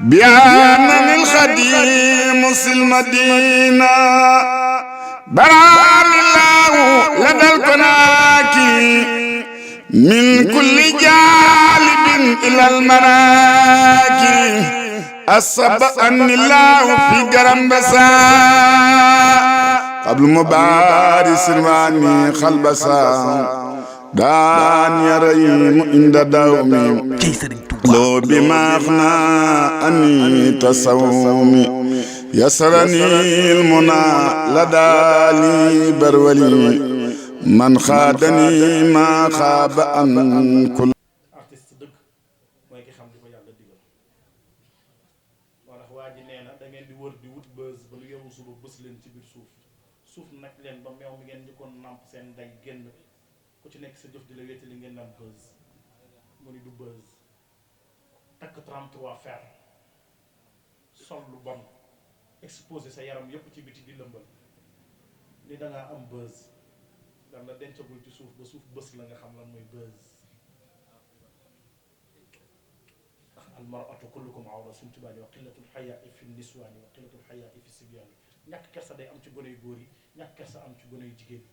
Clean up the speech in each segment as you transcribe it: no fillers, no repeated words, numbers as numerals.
بأنني الخديم في المدينة براني الله لدى الكناكي من كل جالب إلى المراكي أصب أني الله في جرمبسا قبل مبارس رواني خلبسا دان يريم عند دومي لو بمغنى أني تصومي يسرني المنى لدى لي برولي من خادني ما خاب أن كل artiste dëgg mooy ki xam li ko yàlla digal moo tax waa ji nee na da ngeen di wër di wut buzz ba lu yeewu suba bës leen ci biir suuf nag leen ba meew mi ngeen njëkkoon namp seen day génn ku ci nekk sa jëf di la wéetali ngeen naan buzz mu ni du buzz takk 33 fer sol lu bon exposé sa yaram yépp ci biti di lëmbal ni dangaa am buzz daan la dencagul ci suuf ba suuf bës la nga xam lan mooy buzz ndax almaratu kullukum awra suñ tubaab yi wa qillatul xayaa fi niswaani wa qillatul xayaa fi sibyaani ñàkk kersa day am ci gone yu góor yi ñàkk kersa am ci gone yu jigéen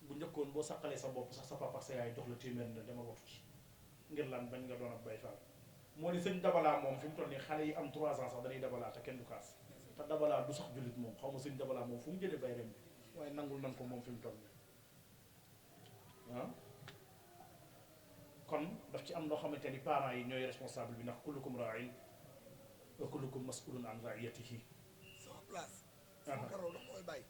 bu njëkkoon boo saqalee sa bopp sax sa papa sa yaay jox la téeméer na dama watu ci ngir lan bañ nga doon ab bay faal moo ni sëñ dabalaa moom fi mu toll nii xale yi am 3 ans sax dañuy dabalaa te kenn du kaas te dabalaa du sax jullit moom xaw ma sëñ dabalaa moom fu mu jëlee bay rem bi waaye nangul nan ko moom fi mu toll nii ah kon daf ci am loo xamante ni parents yi ñooy responsable bi ndax kullukum ra'in wa kullukum mas'ulun an ra'iyatihi. sama place. sama karoo da koy bàyyi.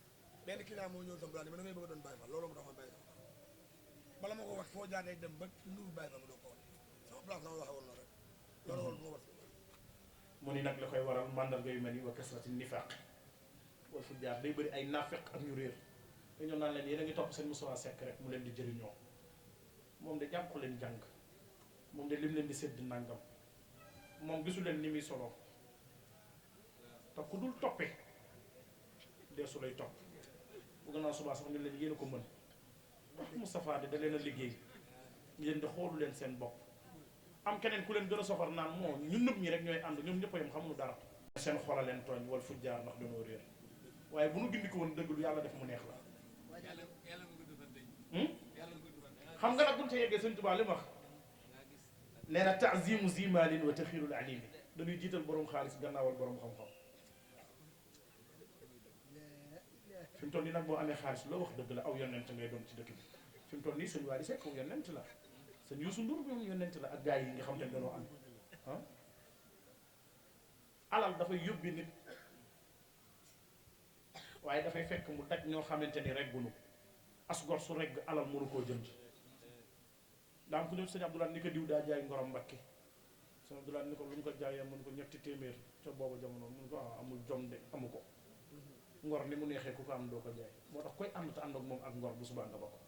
benn client moo ñëw sama place ma da ngay bëgg a doon bàyyi fa loolu moo tax ma bàyyi sama karoo bala ma ko wax foo jaar day dem ba nuyu bàyyi fa ma doo ko wax sama place la ma waxee woon la rek loolu war moo war mu ni nag la koy waral mandarga yu mel ni wa kasrati nifaq wal fu jaar day bëri ay naafeq ak ñu réer dañoo naan leen yéen a ngi topp seen Moustapha Seck rek mu leen di jëriñoo moom de jànku leen jàng moom de lim leen di sédd nangam moom gisu leen ni muy solo te ku dul toppe dee su lay topp bu gannaaw subaa sax ñu leen yéen a ko mën wax Moustapha de da leen a liggéey yéen de xoolu leen seen bopp am keneen ku leen gën a sofar naan moo ñun nëpp ñi rek ñooy ànd ñoom ñëpp a yem xamuñu dara seen xoola leen tooñ wal fu jaar ndax dañoo réer waaye bu nu gindi ko woon dëgg lu yàlla def mu neex la xam nga nag buñu ca yeggee sëñ Tuubaa li mu wax nee na ta'zimu zimalin wa taxirul alimi dañuy jiital borom xaalis gannaawal borom xam-xam fi mu toll nii nag boo amee xaalis loo wax dëgg la aw yonent ngay doon ci dëkk bi fi mu toll nii sëñ Waly Seck aw yonent la sëñ Youssou Ndour moom yonent la ak gars yi nga xam te ne dañoo am ah alal dafay yóbbi nit waaye dafay fekk mu daj ñoo xamante ni rek bunu asgor su rek alal mënu koo jënd daa am ku ñëw sëñ Abdoulaye ni ko diw daa jaay ngorom Mbàkke sëñ Abdoulaye ni ko lu mu ko jaayee mën ko ñetti téeméer ca booba jamono mun ko amul jom de amu ko ngor ni mu neexee ku ko am doo ko jaay moo tax koy ànd te ànd ak moom ak ngor bu subaa nga ba ko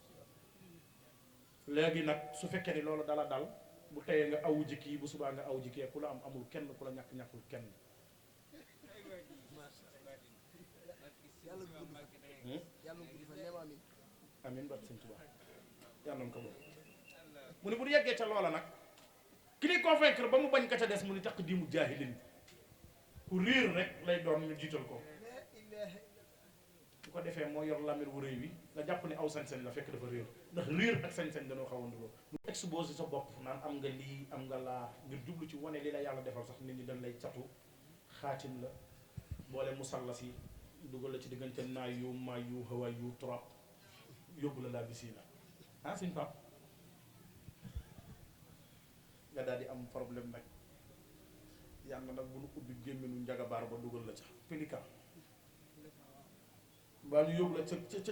léegi nag su fekkee ni loolu dala dal bu teyee nga awu jikki bu subaa nga awu jikkee ku la am amul kenn ku la ñàkkul kenn amin bat sëñ Tuubaa yàlla na ko boobu mu ne bu ñu yeggee ca loola nag ki ni convaincre ba mu bañ ka ca des mu ni taq di mu jaahilin ku réer rek lay doon ñu jiital ko bu ko defee moo yor lamir wu rëy wi nga jàpp ne aw sañ-sañ la fekk dafa réer ndax réer ak sañ-sañ dañoo xaw a nduroo mu exposé sa bopp naan am nga lii am nga laa ngir jublu ci wane li la yàlla defal sax nit ñi dañ lay catu xaatim la boole musallas yi dugal la ci diggante naa yu maa yu hawa yu trop yóbbu la laa bisi la ah sëñ Pape nga daal di am problème nag yàlla nag bu nu ubbi gémminu njagabaar ba dugal la ca pélican mbaa ñu yóbbu la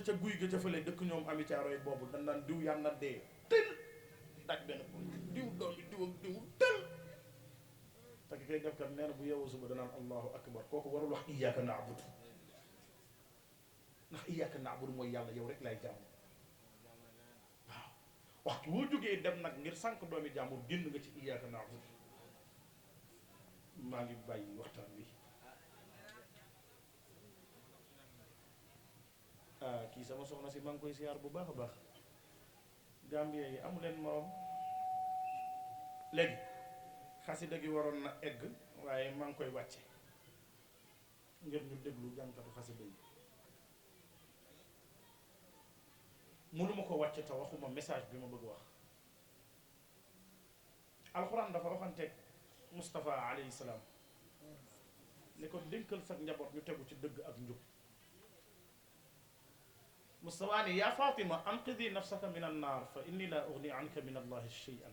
ca guy ga ca fële dëkk ñoom ami caaroy boobu dañ naan diw yàlla na dee tël daj benn diw doomi diw ak diw tël te ki koy def kat nee na bu yeewoo suba danaan allahu akbar kooku warul wax iyyaka na'budu ndax iyyaka na'budu mooy yàlla yow rek lay jaamu waaw waxtu boo jógee dem nag ngir sànq doomi jàmbur génn nga ci iyyaka na'budu maa ngi bàyyi waxtaan wi kii sama soxna si maa ngi koy siyaar bu baax a baax Gambie yi amu leen morom léegi xasida gi waroon na egg waaye maa ngi koy wàcce ngir ñu déglu jànkatu xasida yi mënuma ko wàcce te waxuma message bi ma bëgg wax. alxuraan dafa waxanteeg Moustapha alayhi salaam ne ko dénkal sag njaboot ñu tegu ci dëgg ak njub. Moustapha ni yaa Fatima anqidi nafsaka min annaar fa inni la ugni anka min allahi shay'an.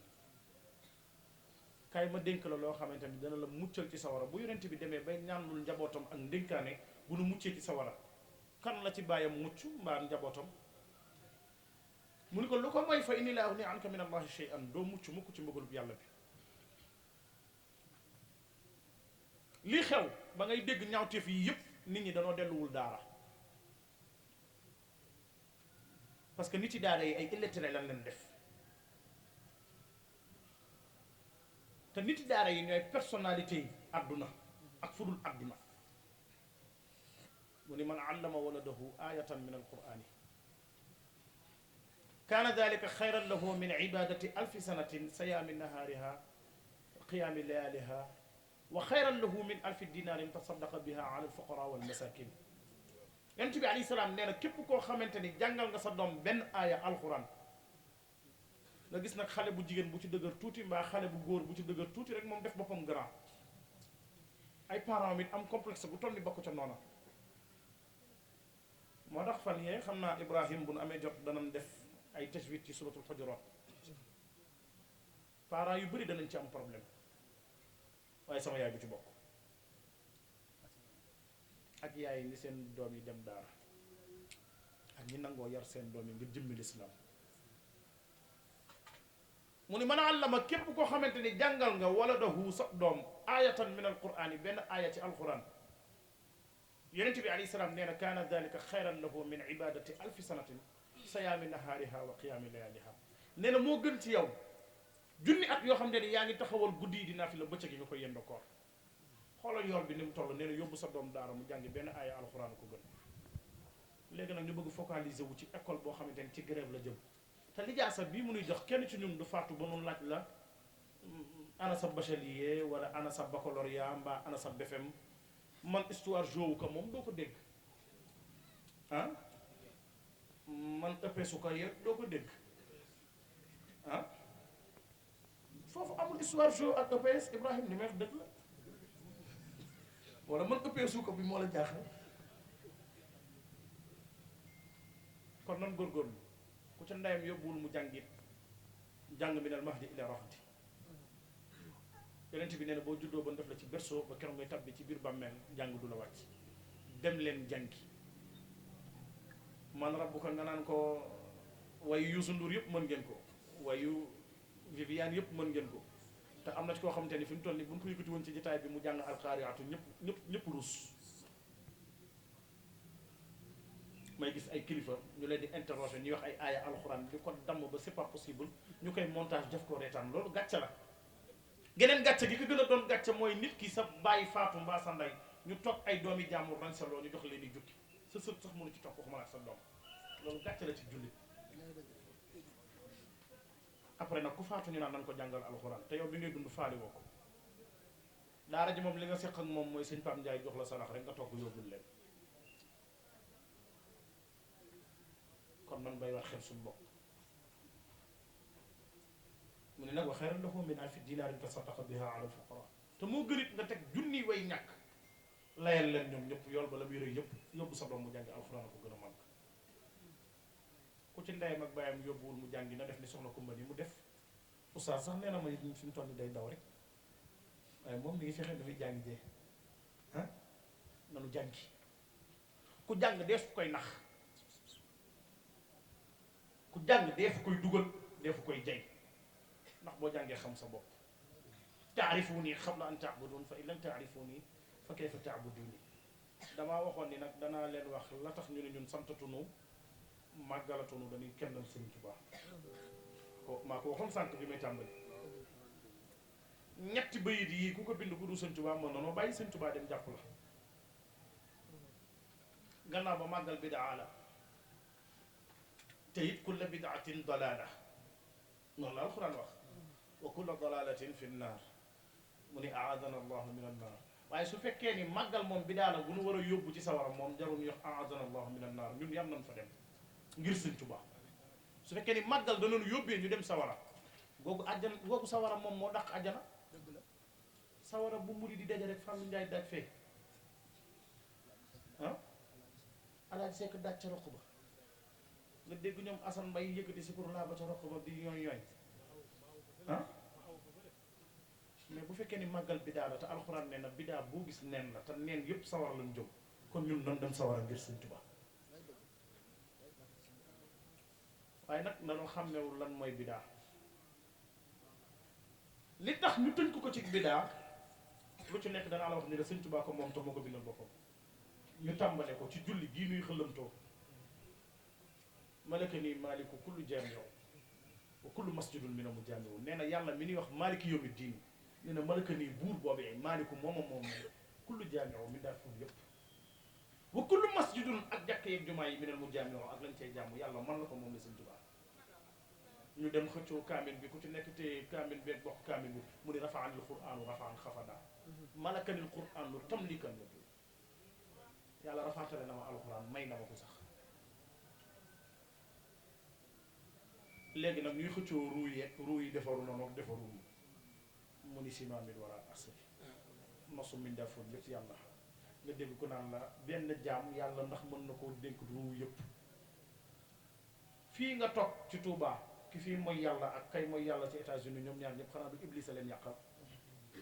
kaay ma dénk la loo xamante ni dana la muccal ci sawara. bu yonent bi demee bay ñaanlul njabootam ak ndénkaane bu nu muccee ci sawara kan la ci bàyyam mucc mbaa njabootam. mu ni ko lu ko mooy fa inni la ugni anka min allahi shay'an doo mucc mukk ci mbëggalub yàlla bi. lii xew ba ngay dégg ñaawteef yi yépp nit ñi danoo delluwul daara parce que nit yi daara yi ay illettré lan leen def te nit yi daara yi ñooy personnalité yi àdduna ak fudul àdduna. mu ni man allama waladahu ayatan min alqurani kaana dalika xayran lahu min ibadati alfi sanatin sayaami nahaariha wa qiyaami layaaliha wa xayran lahu min alfi dinaarin tasaddaqa biha ala alfuqara wal masakin. yonent bi alayhi salaam nee na képp koo xamante ni jàngal nga sa doom benn aaya alxuraan nga gis nag xale bu jigéen bu ci dëgër tuuti mbaa xale bu góor bu ci dëgër tuuti rek moom def boppam grand ay parents mit am complexe bu toll ni bokk ca noona. moo tax fan yee xam naa Ibrahim bu nu amee jot danañ def ay tajwid ci suratul Hujurat. parents yu bëri danañ ci am problème waaye sama yaay bu ci bokk ak yaay ni seen doom yi dem daara ak ñi nangoo yar seen doom yi ngir jëmmi lislaam. mu ni man allama képp koo xamante ni jàngal nga waladahu sa doom ayatan min alquran yi benn aaya ci alquran yonent bi alayhi salaam nee na kaana dalika xayran lahu min ibadati alfi sanatin sayaami nahaariha wa qiyaami layaaliha. nee na moo gën ci yow junni at yoo xam ne ni yaa ngi taxawal guddi yi di naafila bëccëg yi nga koy yendoo koor. xoolal yool bi ni mu toll nee na yóbbu sa doom daara mu jàngi benn aaya alxuraan ko gën. léegi nag ñu bëgg focaliser wu ci école boo xamante ni ci grève la jëm te lijaasa bii mu nuy jox kenn ci ñun du faatu ba noonu laaj la ana sa bachelier wala ana sa baccalauréat mbaa ana sa BFEM man histoire jowu ko moom doo ko dégg ah man ëppeesu ko yëpp doo ko dégg ah foofu amul histoire jo ak EPS Ibrahim li may wax dëgg la wala man ëppeesu ko bi moo la jaaxal. kon nan góorgóorlu ku ca ndeyam yóbbuwul mu jàngit jàng minal mahdi ila rahdi. yonent bi nee na boo juddoo ba def la ci berceau ba keroog ngay tabbi ci biir bàmmeel jàng du la wàcc. dem leen jàngi man rabbuka nga naan ko wayu Youssou Ndour yëpp mën ngeen ko wayu Viviane yëpp mën ngeen ko te am na ci koo xamante ni fi mu toll nii bu ñu ko yëkkati woon ci jotaay bi mu jàng alxaariatu ñëpp ruus. may gis ay kilifa ñu leen di interroger ñuy wax ay aaya alxuraan di ko damm ba c'est pas possible ñu koy montage def ko reetaan loolu gàcce la. geneen gàcce gi ko gën a doon gàcce mooy nit ki sa bàyyi faatu mbaa sa ndey ñu toog ay doomi jàmbur rañ sa loo ñu jox leen di jukki sa sët sax mënu ci toog waxuma ak sa doom loolu gàcce la ci jullit. après nag ku faatu ñu naan nan ko jàngal alxuraan te yow bi ngay dund faali woo ko. daara ji moom li nga seq ak moom mooy sëñ Pape Ndiaye jox la sarax rek nga togg yóbbul leen. kon nan bay war xel suñu bopp. mu ne nag wa xayran lahu min alfi dinaarin tasaddaqa biha ala alfuqara te moo gënit nga teg junni way ñàkk layal leen ñoom ñëpp yool ba la muy rëy yëpp yóbbu sa doom mu jàngi alxuraan ko gën a màgg. ku ci ndeyam ak bàyyam yóbbuwul mu jàngi na def ni soxna Kumba ni mu def oustaz sax nee na ma fi mu toll ni day daw rek waaye moom mi ngi fexe dafay jàngi jee ah nanu jàngi ku jàng dee fu koy nax ku jàng dee fu koy dugal dee fu koy jay ndax boo jàngee xam sa bopp. taarifuni qabla an taabudun fa in lam taarifuni fa kayfa taabuduni. damaa waxoon ni nag danaa leen wax la tax ñu ne ñun santatunu màggalatunu dañuy kennal Sëriñ Tuubaa ko maa ko waxoon sànq bi may tàmbali. ñetti bayit yi ku ko bind ku du Sëriñ Tuubaa mën nanoo bàyyi Sëriñ Tuubaa dem jàpp la. gannaaw ba màggal bidaa la te it kulla bidaatin dalaala noonu la alxuraan wax wa kulla dalaalatin fi nnaar mu ni aadana allahu min annaar waaye su fekkee ni màggal moom bidaa la bu nu war a yóbbu ci sawara moom jarul ñu wax aadana allahu min annaar ñun yam nañ fa dem ngir Sëñ Tuubaa su fekkee ni màggal danoonu yóbbee ñu dem sawara googu àjjana googu sawara moom moo dàq àjjana sawara bu muri di daje rek Fallou Ndiaye daaj fee ah Alaaji Sekk daaj ca roq ba nga dégg ñoom Assane Mbaye yëkkati si pour laa ba ca roq ba di yooy ah mais bu fekkee ni màggal bidaa la te alxuraan nee na bidaa boo gis neen la te neen yëpp sawar lañ jóg kon ñun nan dem sawara ngir Sëñ Tuubaa waaye nag dañoo xàmmewul lan mooy bidaa li tax ñu tënk ko ci bidaa lu ci nekk danaa la wax ni la Sëñ Tuubaa ko moom te moo ko bindal boppam ñu tàmbale ko ci julli gii nuy xëlantoo malaka nii maaliku kullu jaamiu wa kullu masjidun mi na mu jaamiu nee na yàlla mi ñuy wax maaliki yawmi diin nee na malaka nii buur boobee maaliku moom ne kullu jaamiu mi daal ful yëpp wa kullu masjidun ak jàkk yeeg jumaa yi mi ne mu jaamiu ak lañ cay jàmm yàlla man la ko moom la Sëñ Tuubaa ñu dem xëccoo kaamil bi ku ci nekk te kaamil bi bokk kaamil bi mu ni rafaanil quraanu rafaan xafada malakanil quraanu tamlikan la yàlla rafaatale na ma alxuraan may na ma ko sax léegi nag ñuy xëccoo ruu yi defaru noonu ak defaru mu ni simaamil waraat asri nosu min defoon lépp yàlla nga dégg ko naan la benn jaam yàlla ndax mën na koo dénk ruu yëpp fii nga toog ci Touba ki fii mooy yàlla ak kay mooy yàlla ci États-Unis ñoom ñaar ñëpp xanaa du Iblis a leen yàqal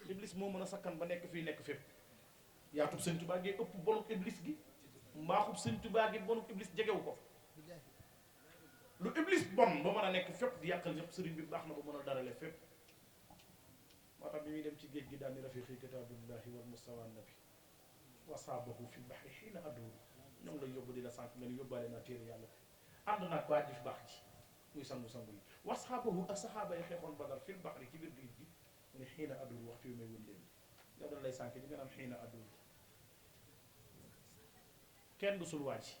Iblis moo mën a sakkan ba nekk fii nekk fépp yaatub Sëñ Tuubaa gi ëpp bonuk Iblis gi mbaaxub Sëñ Tuubaa gi bonuk Iblis jegewu ko lu Iblis bon ba mën a nekk fépp di yàqal yëpp sëriñ bi baax na ba mën a darale fépp moo tax bi muy dem ci géej gi daal ni rafiqi kitaabullahi wal mustawa nabi wasaabahu fi bahri xiina aduuru ñoom lay yóbbu di la sànq nga ni yóbbaale naa téere yàlla ànd naag waa ji fi baax ji muy sangu-sangu yi wasaabahu ak saxaaba yi xeexoon Badar fil bahri ci biir géej gi mu ne xiina aduuru waxtu yu may wën leen yow dañ lay sànq ñi nga naan xiina aduuru kenn du sul waa ji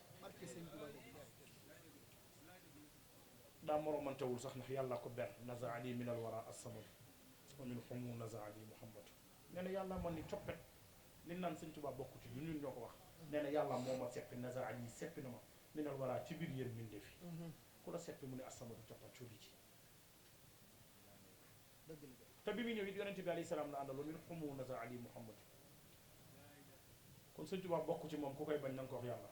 daa moromantewul sax ndax yàlla ko ber naza ali min al wara as-samad wa min xumu naza ali muhammad nee na yàlla man ni coppet li naan Sëñ Tuubaa bokku ci ñun ñoo ko wax nee na yàlla moo ma seppi naza ali seppi na ma min al wara ci biir yéen mbindéef yi ku la seppi mu ne as-samadu coppat cooli ci te bi muy ñëw it yonente bi alayhi salaam la àndal wa min xumu naza ali muhammad kon Sëñ Tuubaa bokku ci moom ku koy bañ na nga ko wax yàlla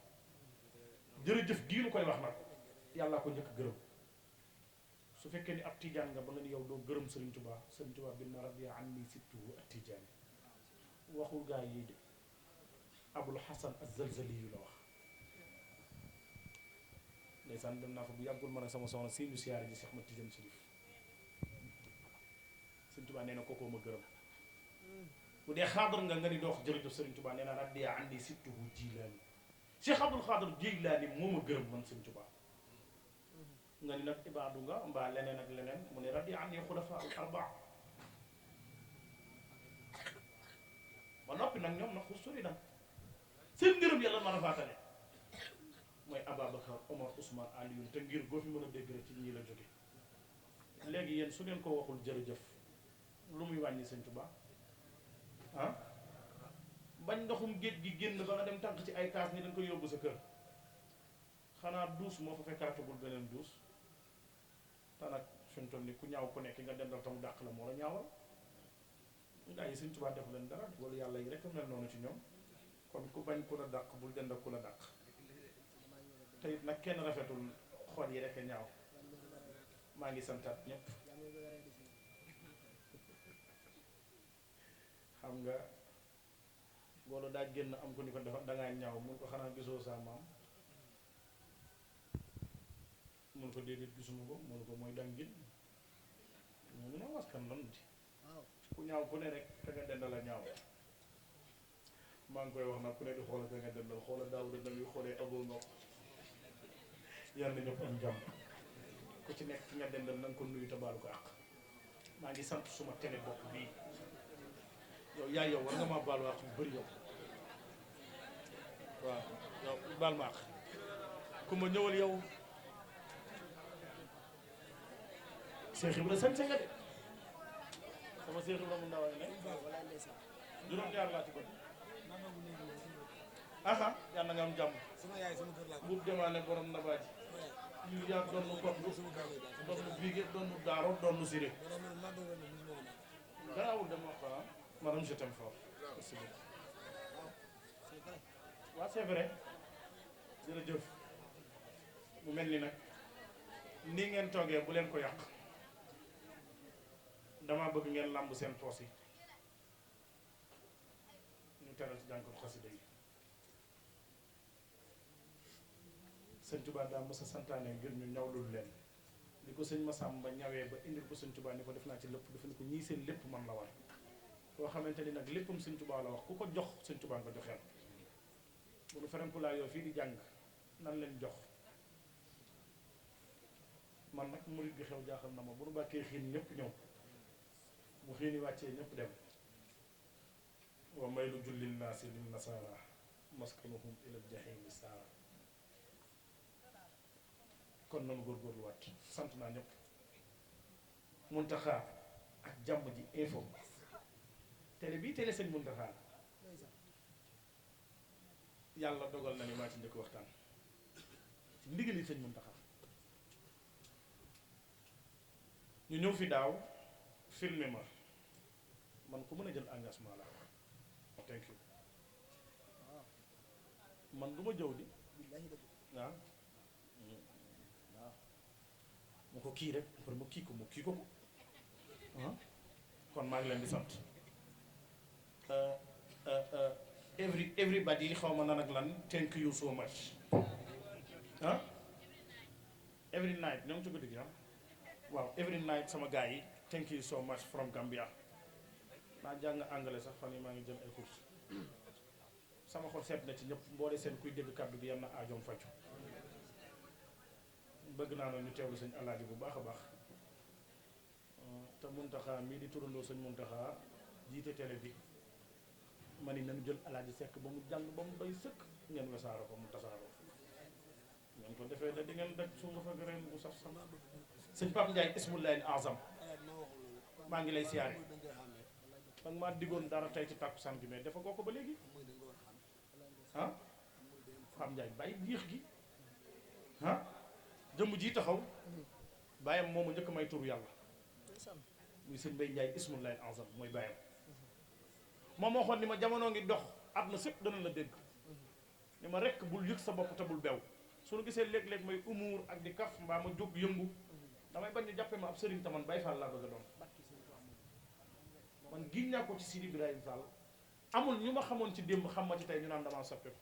jërëjëf gii nu koy wax nag yàllaa ko njëkk gërëm su fekkee ni ab tijaan nga ba nga ni yow doo gërëm Sëriñ Tuubaa Sëriñ Tuubaa bi na radiya anni sittuhu at tijaan waxul gaa yi de Abul Hasan az-Zalzali yu la wax ndeysaan dem naa fa bu yàggul ma ne sama soxna si ñu siyaare ji Cheikh Ahmad Tidiane Chérif Sëriñ Tuubaa nee na kookoo ma gërëm bu dee xaadar nga ni doo wax jërëjëf Sëriñ Tuubaa nee na radiya anni sittuhu Jilaani Cheikh Abdul Xaadir Jilaani moo ma gërëm man Sëriñ Tuubaa nga ni nag ibaadu nga mbaa leneen ak leneen mu ne radi an ni xulafa al arbaa ba noppi nag ñoom nag xusturi nag seen ngërëm yàlla ma rafaatale mooy Ababacar Omar Ousmane Alioune te ngir goo fi mën a dégg rek ci ñii la jóge léegi yéen su ngeen ko waxul jërëjëf lu muy wàññi Sëñ Tuubaa ah bañ ndoxum géej gi génn ba nga dem tànk ci ay kaas ni dañ ko yóbbu sa kër xanaa duus moo fa fekkaatagul beneen duus te nag fi mu toll nii ku ñaaw ku nekk nga dendal tam dàq la moo la ñaawal gaa yi Sëñ Tuubaa def leen dara wala yàlla yi rek mel noonu ci ñoom kon ku bañ ku la dàq bul dend ku la dàq te it nag kenn rafetul xol yi rek a ñaaw maa ngi santaat ñëpp xam nga boolu daa génn am ko ni ko dafa dangaa ñaaw mun ko xanaa gisoo sa maam mun ko déedéet gisuma ko mun ko mooy dangin mun na waskan lan di ku ñaaw ku ne rek ka nga dendal a ñaaw maa ngi koy wax nag ku ne di xoolal ka nga dendal xoolal daaw de dañuy xoolee aboo ndox yal na ñëpp am jàmm ku ci nekk ki nga dendal na nga ko nuyu te baalu ko àq maa ngi sant suma télé bopp bii yow yaay yow war nga maa baalu àq bu bëri yow waaw yow baal ma àq ku ma ñëwal yow Cheikh Ibra sañ nga de sama seexu la mu ndaw ne juróom-ñaar laa ci bëgg aha yal na nga am jàmm sama yaay sama kër laa buub jamaane borom na baaji ñu yaa doon nu kot doon nu biige doon nu daaro doon nu siré garaawul dem wax ko madame je t'aime fort merci beaucoup waaw c'est vrai jërëjëf mu mel ni nag nii ngeen toogee bu leen ko yàq dama bëgg ngeen làmb seen poos yi ñu teral ci jànkatu xasida yi sëñ Tuubaa daa mës a santaane ngir ñu ñawlul leen li ko sëñ Masamba ñawee ba indil ko sëñ Tuubaa ni ko def naa ci lépp dafa ni ko ñii seen lépp man la war koo xamante ni nag léppam sëñ Tuubaa la wax ku ko jox sëñ Tuubaa nga joxeel bu nu ferenkulaa yoo fii di jàng nan leen jox man nag murid gi xew jaaxal na ma bu nu bàkkee xiin ñëpp ñëw bu xiini wàccee ñëpp dem wa maylu jullil naasi lin nasaara maskanuhum ilal jahimi saara kon nanu góorgóorlu waat sant naa ñëpp Muntaxa ak jàmm ji info télé bii télé sëñ Muntaxa yàlla dogal na ni maa ci njëkk waxtaan ci ndigali sëñ Muntaxa ñu ñëw fi daaw filmé ma man ku mën a jël engagement la thank you man du ma jëw di waaw mu ko kii rek pour mu kii ko kon maa ngi leen di sant everybody xaw ma nan ak lan thank you so much every night ñoo ngi ci guddi gi waaw every night sama gars yi thank you so much from Gambia naa jàng anglais sax fan yi maa ngi jël ay cours sama xol seet na ci ñëpp mboole seen kuy dégg kàddu bi yam na aajoom faju bëgg naa na ñu teewlu sëñ Alaaji bu baax a baax te Muntaxa mii di turandoo sëñ Muntaxa jiite télé bi ma ni nañu jël Alaaji Sekk ba mu jàng ba mu doy sëkk ngeen wesaaro ko mu tasaaroo ngeen ko defee da di ngeen daj suufa fa reen bu saf sama sëñ Pape Ndiaye ismullahi azam maa ngi lay siyaare danga maa diggoon dara tey ci tàkkusaan gi mais dafa goo ko ba léegi Pape Ndiaye bàyyi jiix gi jëmm ji taxaw bàyyam moomu njëkk may turu yàlla muy sëñ Bay Ndiaye ismullahi azam mooy bàyyam moom moo xoon ni ma jamono ngi dox at na sëpp dana la dégg ni ma rekk bul yëg sa bopp te bul bew suñu gisee léeg-léeg may umuur ak di kaf mbaa ma jóg yëngu damay bañ ñu jàppee ma ab sëriñ taman Baay Fall laa bëgg a doon man giñ naa ko ci Sidi Ibrahima Fall amul ñu ma xamoon ci démb xam ma ci tey ñu naan damaa soppeeku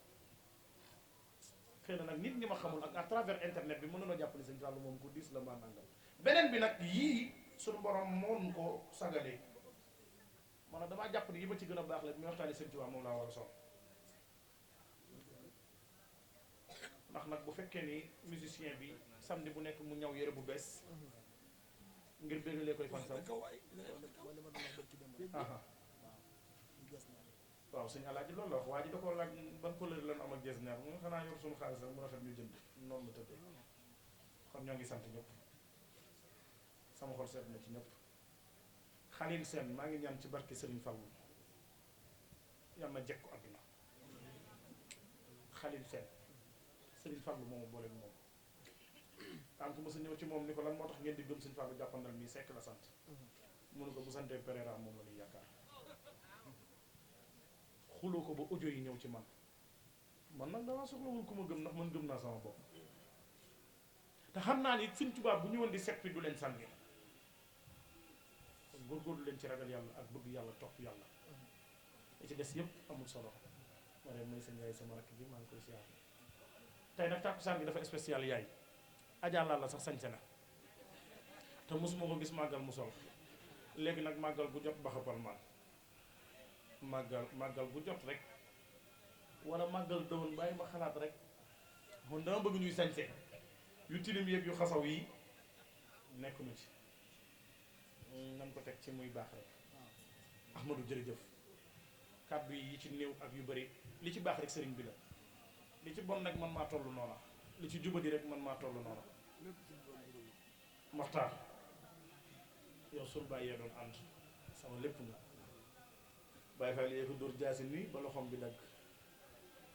xëy na nag nit ñi ma xamul ak à travers internet bi mën nañoo jàppale sëñ Fall moom ko diis la maa nangam beneen bi nag yii suñu borom moom ko sagalee man nag damaa jàpp ni yi ma ci gën a baax la bi muy waxtaani sëñ Tuubaa moom laa war a sol ndax nag bu fekkee ni musicien bi samedi bu nekk mu ñaw yére bu bees ngir bégalee koy fan sam waaw sëñ Alaaji loolu la wax waa ji da ko laaj ban couleur lan am ak jees ñaar mu nga xanaa yor suñu xaalis rek mu rafet ñu jënd noonu la tëddee kon ñoo ngi sant ñëpp sama xol seet na ci ñëpp Xalil Seen maa ngi ñaan ci barke Sëriñ Fallu yal na jekku àdduna Xalil Seen Sëriñ Fallu moomu boole moom am ko mos a ñëw ci moom ni ko lan moo tax ngeen di gëm Sëriñ Fallu jàppandal mii Sekk la sant mënu ko bu santee Pereira moom la ñuy yaakaar xuloo ko ba audio yi ñëw ci man nag damaa soxlawul ku ma gëm ndax man gëm naa sama bopp te xam naa ni Sëriñ Tuubaa bu ñëwoon di seppi du leen sànni kon góorgóorlu leen ci ragal yàlla ak bëgg yàlla topp yàlla li ci des yëpp amul solo ma reen may seen yaay sama rakk bi maa ngi koy siyaar tey nag tàkkusaan gi dafa spécial yaay Adja Lalla sax sañse na te mosuma ko gis màggal mu sol léegi nag màggal bu jot baxapal man màggal bu jot rek wala màggal dëwoon bàyyi ma xalaat rek kon dama bëgg ñuy sañse yu tilim yëpp yu xasaw yi nekk nu ci nan ko teg ci muy baax rek Ahmadou jërëjëf kàddu yi ci néew ak yu bari li ci baax rek sëriñ bi la li ci bon nag man maa toll noona li ci jubadi rek man maa toll noona Maxtaar yow sul bàyyee doon ànd sama lépp nga bàyyi fa yee ko dóor jaasi nii ba loxoom bi dagg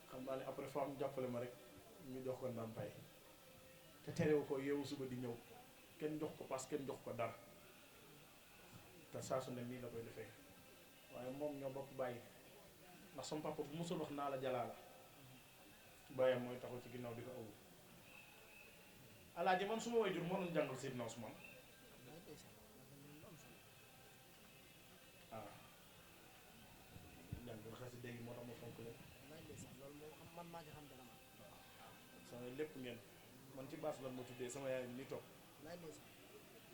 xam naa ne après femme jàppale ma rek ñu jox ko ndàmpaay te terewu ko yeewu suba di ñëw kenn jox ko parce kenn jox ko dara te saa su ne nii la koy defee waaye moom ñoo bokk bàyyi ndax sama papa bu musul wax naa la jalaala bàyyam mooy taxaw ci ginnaaw di ko awu alaaji man su ma way jur moo doon jàngal Seydina Ousmane waaw jàngal xasi dégg moo tax ma fonk leen sama lépp ngeen man ci baas lan ma tuddee sama yaay ni toog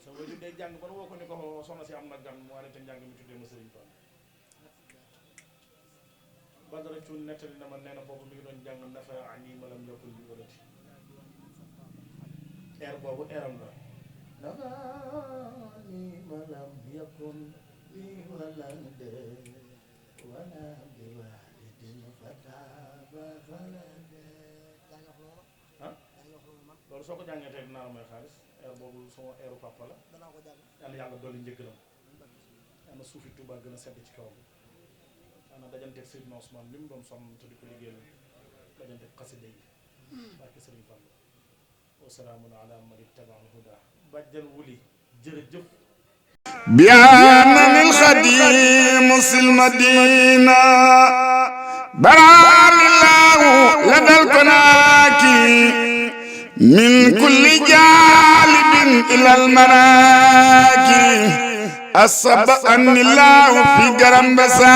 sama way jur day jàng ban woo ko ni ko soxna si am na gan mu arrêté njàng mi tuddee ma Serigne Fall Badara Cuun nettali na ma nee na boobu mi ngi doon jàng nafa ani malam yokkul bi walati air boobu airam la nafa ani malam yokkul bi walande wala bi walidin fataba falade ah loolu soo ko jàngee tey dinaa la may xaalis air boobu sama airu papa la yàlla yàlla dolli njëggalam yàlla suufi Tuubaa gën a sedd ci kaw bi ana dajanteeg Seydina Ousmane li mu doon sonn te di ko liggéeyal dajanteeg xasida yi barke Serigne Fall wa salaamun ala man ittabaa al-huda bàjjan wuli jërëjëf بيان الخديم المدينة بران الله لدى الكناكي من كل جالب إلى المراكي أصب أن الله في جرمبسا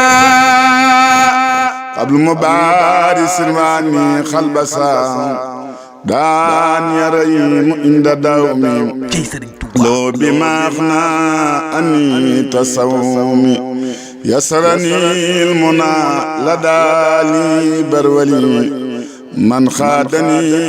قبل مبارس الماني خلبسا دان يريم عند دومي لو بما أغنى أني تصومي يسرني المنى لدى لي برولي من خادني